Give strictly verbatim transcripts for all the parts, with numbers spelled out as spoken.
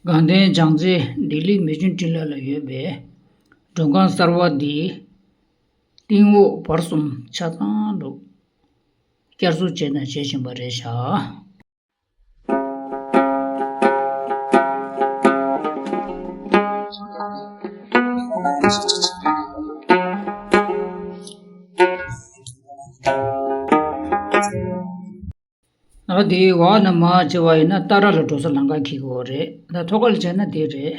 དགའ་ལྡན་བྱང་རྩེ་ལྡི་ལི་མི་ཆུང་ཊི་ལ་ལ་ཡོད་པའི་མགྲོན་ཁང་གསར་བ་འདིའི་སྟེང་འོག་བར་གསུམ་ཆ་ཚང་དུ་བསྐྱར་གསོ་བྱས་ནས་བྱེད་བཞིན་པ་རེད་ཤག་ཨ་དེའི་འོག་ནས་མར་བྱས་པ་ཡིན་ན་ཏཱ་ར་ལ་འགྲོ་ས་ལམ་ཁ་འཁེལ་གྱི་ཡོད་རེད། ད་ཐོག་ཁ་ལ་བྱས་ན་དེ་རེད།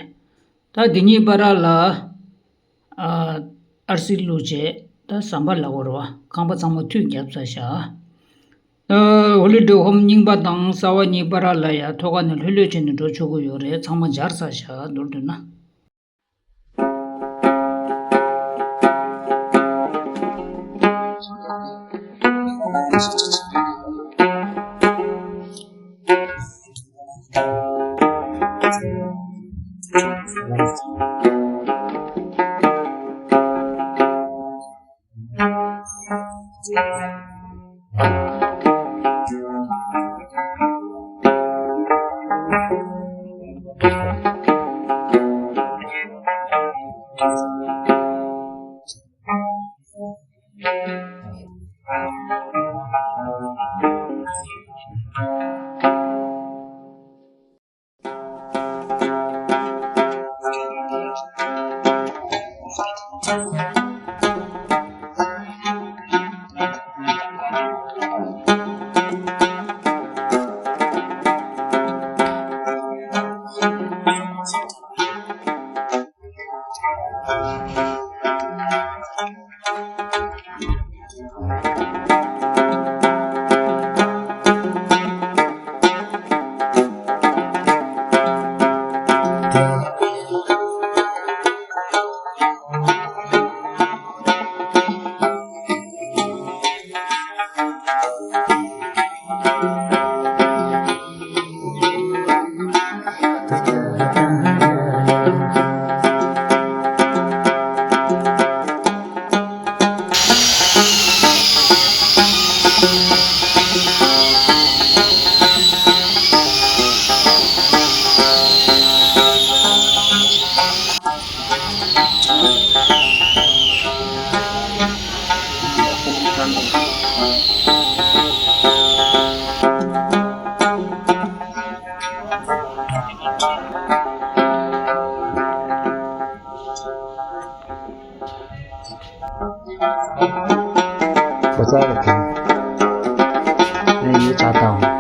ད་དེ་གཉིས་བར་ལ་ཨ་ཨར་སི་བླུགས་བྱས་ད་ཟམ་པ་ལབ་དགོས་རེད་བ། ཁང་པ་ཚང་མ་མཐུད་བརྒྱབ་ཚར་ཤག་ཨ་ཧོ་ལི་ཌེ་ཧོམ་རྙིང་པ་དང་གསར་བ་གཉིས་བར་ལ་ཡ་ཐོག་ཁ་ནས་ལྷོད་ལྷོད་བྱས་ནས་འགྲོ་ཆོག་གི་ཡོད་རེད། ཚང་མ་སྦྱར་ཚར་ཤག་མདོར་བསྡུས་ན། ཁོ་ཚ་རེ་ཁྱེད། ངས་ཡིག་ཆ་དང་།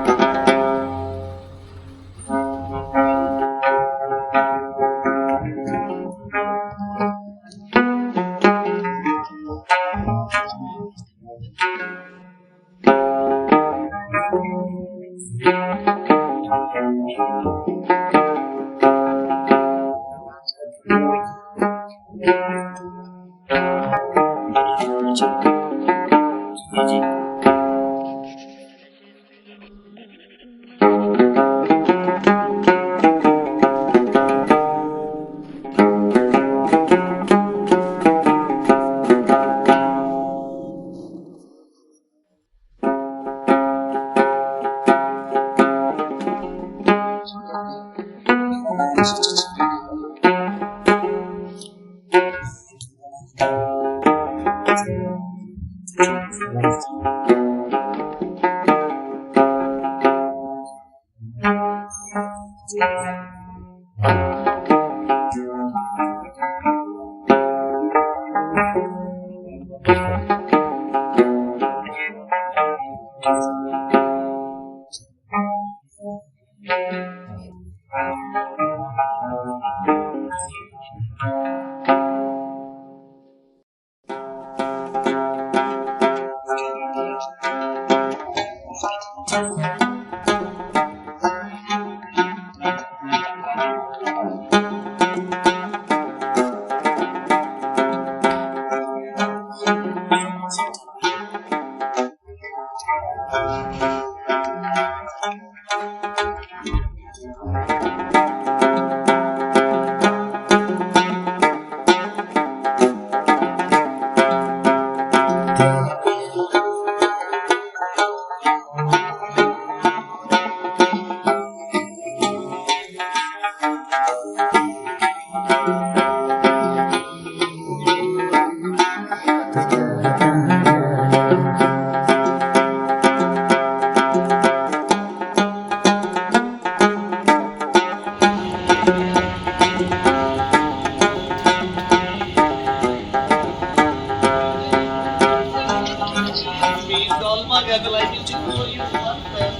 Level I P six for you, welcome.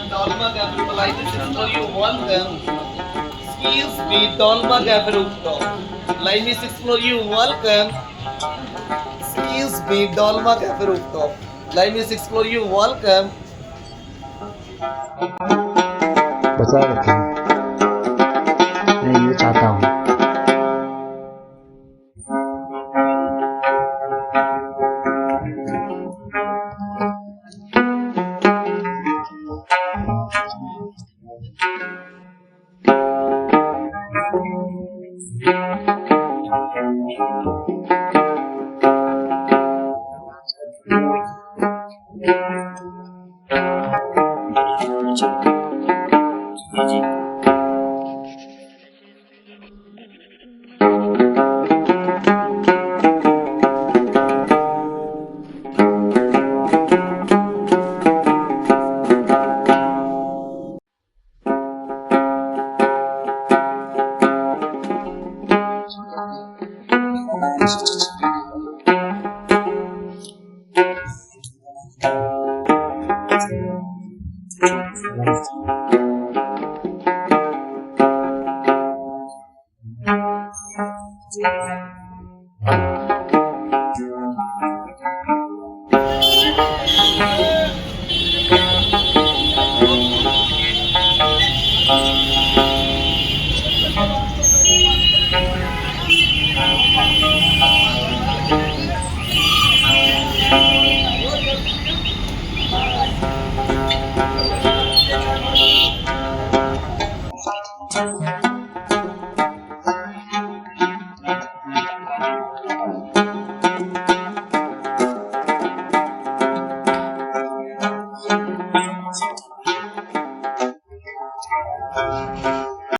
Dolma Gabriel, I P six for you, welcome. Excuse me, Dolma Gabriel. Line me six for you, welcome. Excuse me, Dolma Gabriel. Line me six for you, welcome. What's up, okay? Hey, you chat down.